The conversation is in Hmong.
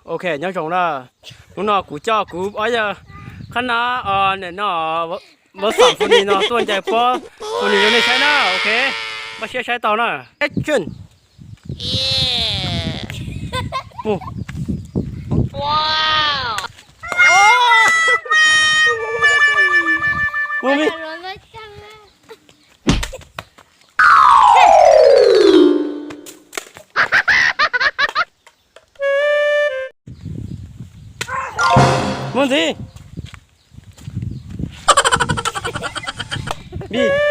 Ok, nyob zoo na. Hnub no kuv coj kuv ob yawg qhab nab, nim no, Vaj Xam Funi no tuaj ncaws pob Funi rau nej saib na. Ok, npaj siab saib tau na. Action. Mus. Mus mi. Mus ntxiv. Bi.